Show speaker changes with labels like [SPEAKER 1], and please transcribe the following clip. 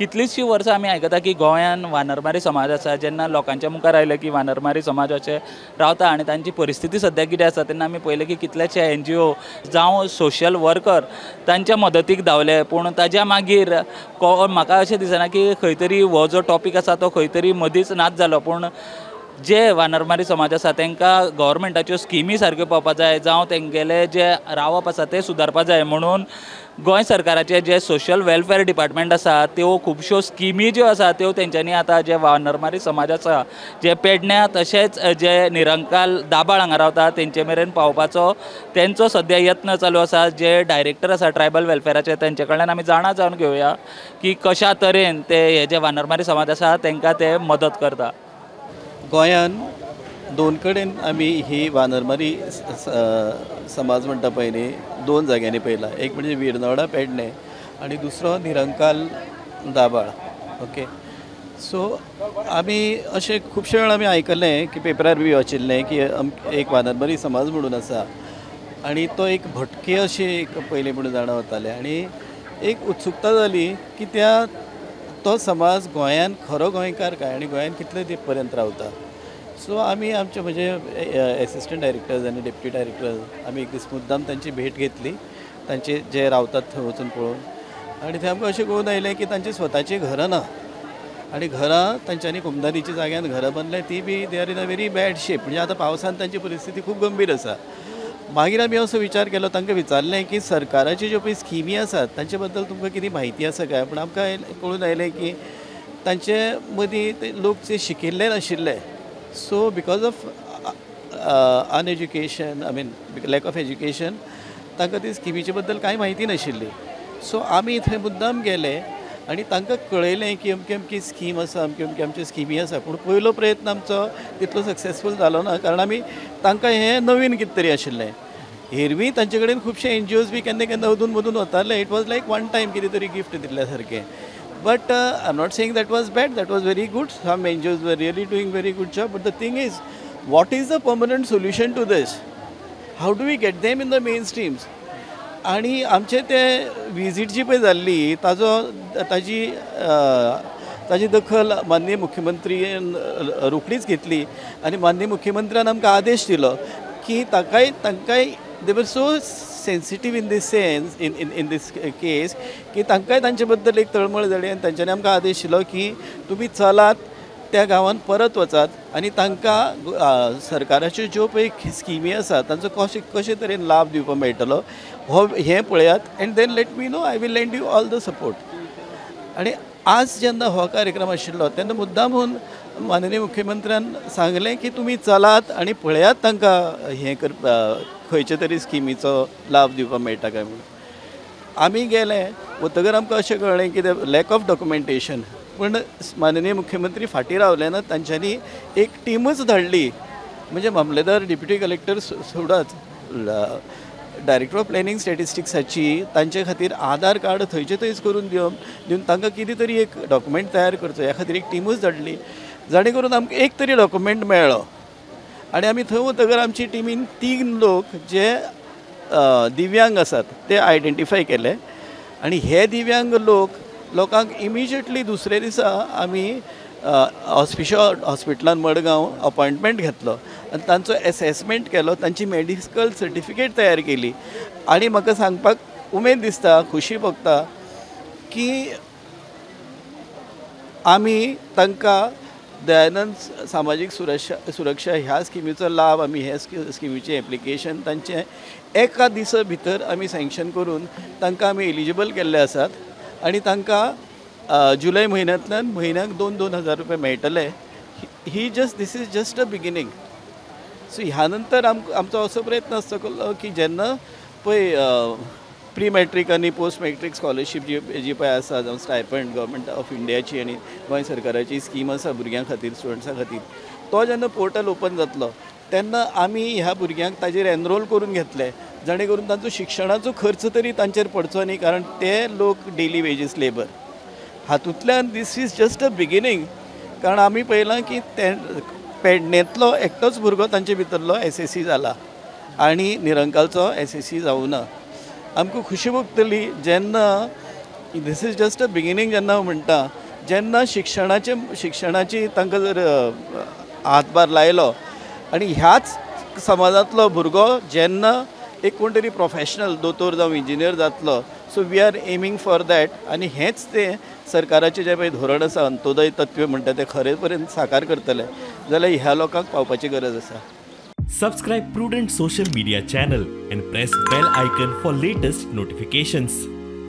[SPEAKER 1] कितलींशीं वर्सां आमी आयकता की गोंयान वानरमारी समाज आसा. जेन्ना लोकांच्या मुखार आयलें की वानरमारी समाज अशें रावता आनी तांची परिस्थिती सद्या कितें आसा तेन्ना आमी पळयलें की कितलेशे एनजीओ जावं सोशल वर्कर तांच्या मदतीक धांवले. पूण ताज्या मागीर म्हाका अशें दिसना की खंय तरी हो जो टॉपीक आसा तो खंय तरी मदींच नाच जालो. पूण जे वानरमारी समाज आसा तांकां गव्हर्मेंटाच्यो स्किमी सारक्यो पावपा जाय जावं तेंगेले जे रावप आसा तें सुदारपा जाय म्हणून गोंय सरकाराचे जे सोशल वेलफेअर डिपार्टमेंट आसा त्यो खुबश्यो स्किमी ज्यो आसा त्यो तेंच्यांनी आतां जे वानरमारी समाज आसा जे पेडण्या तशेंच जे निरंकाल दाबाळ हांगा रावता तेंचे मेरेन पावपाचो तेंचो सद्या यत्न चालू आसा. जे डायरेक्टर आसा ट्रायबल वेलफेअराचे तेंचे कडल्यान आमी जाणा जावन घेवया की कशा तरेन ते हे जे वानरमारी समाज आसा तांकां ते मदत करता.
[SPEAKER 2] गोंयान दोन कडेन आमी ही वानरमारी समाज म्हणटा पळय न्ही दोन जाग्यांनी पळयला. एक म्हणजे विरनोडा पेडणे आनी दुसरो निरंकाल दाबाळ. ओके, सो आमी अशें खुबशे वेळ आमी आयकलें की पेपरार बी वाचिल्लें की एक वानरमारी समाज म्हणून आसा आनी तो एक भटके अशें एक पयलीं म्हणून जाणा वताले आनी एक उत्सुकता जाली की त्या तो समाज गोंयान खरो गोंयकार काय आनी गोंयान कितले दीस पर्यंत रावता. सो आमी आमचे म्हणजे एसिस्टंट डायरेक्टर्स आनी डेप्युटी डायरेक्टर्स आमी एक दीस मुद्दाम तांची भेट घेतली, तांचे जे रावतात थंय वचून पळोवन, आनी थंय आमकां अशें कळून आयलें की तांची स्वताची घरां ना आनी घरां तांच्यांनी कुमदारीच्या जाग्यान घरां बांदल्या ती बी they are in a very bad shape. म्हणजे आतां पावसान तांची परिस्थिती खूब गंभीर आसा. मागीर आमी असो विचार केलो, तांकां विचारलें की सरकाराच्यो ज्यो पळय स्किमी आसात तांचे बद्दल तुमकां कितें म्हायती आसा काय. पूण आमकां कळून आयलें की तांचे मदीं ते लोक जे शिकिल्ले नाशिल्ले. So because of uneducation, I mean lack of education, तांकां ती स्किमीचे बद्दल कांय म्हायती नाशिल्ली. सो आमी थंय मुद्दाम गेले आनी तांकां कळयलें की अमकी अमकी स्कीम आसा, अमकी अमकी आमच्यो स्किमी आसा. पूण पयलो प्रयत्न आमचो तितलो सक्सेसफूल जालो ना, कारण आमी तांकां हें नवीन कितें तरी आशिल्लें. हेरवी तांचे कडेन खुबशे एनजीओज बी केन्ना केन्ना अदून मदून वताले. It was like one time कितें तरी गिफ्ट दिल्ल्या सारकें. But I am not saying that was bad, that was very good. Some NGOs were really doing very good job. But the thing is, what is the permanent solution to this? How do we get them in the main streams? आनी आमचे ते visit जी पळय जाल्ली ताजो ताजी ताजी दखल माननीय मुख्यमंत्रीन रोखडीच घेतली आनी माननीय मुख्यमंत्र्यान आमकां आदेश दिलो की ताकाय तांकांय they were so sensitive in this sense in in in this case की तांकांय तांचे बद्दल एक तळमळ जाली आनी तांच्यांनी आमकां आदेश दिलो की तुमी चलात त्या गांवांत परत वचात आनी तांकां सरकाराच्यो ज्यो पळय स्किमी आसा तांचो कशे कशे तरेन लाभ दिवपाक मेळटलो हो हें पळयात and then let me know, I will lend you all the support. आनी आज जेन्ना हो कार्यक्रम आशिल्लो तेन्ना मुद्दामून माननीय मुख्यमंत्र्यान सांगलें की तुमी चलात आनी पळयात तांकां हें कर खंयचे तरी स्किमीचो लाभ दिवपाक मेळटा काय म्हणून. आमी गेले वतगर आमकां अशें कळ्ळें की लॅक ऑफ डॉक्युमेंटेशन. पूण माननीय मुख्यमंत्री फाटीं रावले ना, तांच्यांनी एक टिमूच धाडली. म्हणजे मामलेदार, डेप्युटी कलेक्टर सोडाच, डायरेक्टर ऑफ प्लॅनिंग स्टॅटिस्टिक्साची तांचे खातीर आधार कार्ड थंयचे थंयच करून दिवन तांकां कितें तरी एक डॉक्युमेंट तयार करचो ह्या खातीर एक टिमूच धाडली, जाणे करून आमकां एक तरी डॉक्युमेंट मेळ्ळो. आनी आमी थंय वतगर आमची टिमीन 3 लोक जे दिव्यांग आसात ते आयडेंटिफाय केले आनी हे दिव्यांग लोक लोकांक इमिजिएटली दुसरे दिसा आमी हॉस्पिटलान मडगांव अपॉयंटमेंट घेतलो आनी तांचो एसेसमेंट केलो, तांची मेडिकल सर्टिफिकेट तयार केली. आनी म्हाका सांगपाक उमेद दिसता, खुशी भोगता की आमी तांकां दयानंद सामाजीक सुरक्षा ह्या स्किमीचो लाभ आमी ह्या स्किमीचें एप्लिकेशन तांचें एका दिसा भितर आमी सँक्शन करून तांकां आमी एलिजिबल केल्ले आसात आनी तांकां जुलय म्हयन्यांतल्यान म्हयन्याक 2-2 हजार रुपया मेळटले. ही just this is just a beginning. So ह्या नंतर आमचो असो प्रयत्न आसतलो की जेन्ना पळय प्री मॅट्रीक आनी पोस्ट मॅट्रीक स्कॉलरशीप जी जी पळय आसा, जावं स्टायपंड गव्हर्मेंट ऑफ इंडियाची आनी गोंय सरकाराची स्कीम आसा भुरग्यां खातीर, स्टुडंट्सां खातीर, तो जेन्ना पोर्टल ओपन जातलो तेन्ना आमी ह्या भुरग्यांक ताजेर एनरोल करून घेतले, जाणे करून तांचो शिक्षणाचो खर्च तरी तांचेर पडचो न्ही, कारण ते लोक डेली वेजीस लेबर. हातूंतल्यान this is just a beginning. कारण आमी पळयलां की ते पेडणेंतलो एकटोच भुरगो तांचे भितरलो एसएससी जाला आनी निरंकालचो एसएससी जावना. आमकां खुशी भोगतली जेन्ना This is just a beginning. जेन्ना हांव म्हणटा जेन्ना शिक्षणाची तांकां जर हातभार लायलो आनी ह्याच समाजांतलो भुरगो जेन्ना एक कोण तरी प्रोफेशनल दोतोर जावं इंजिनियर जातलो, so we are aiming for that. आनी हेंच तें सरकाराचें जें पळय धोरण आसा, अंत्योदय तत्व म्हणटा तें खरें पर्यंत साकार करतले जाल्यार ह्या लोकांक पावपाची गरज आसा.
[SPEAKER 3] Subscribe Prudent social media channel and press bell icon for latest notifications.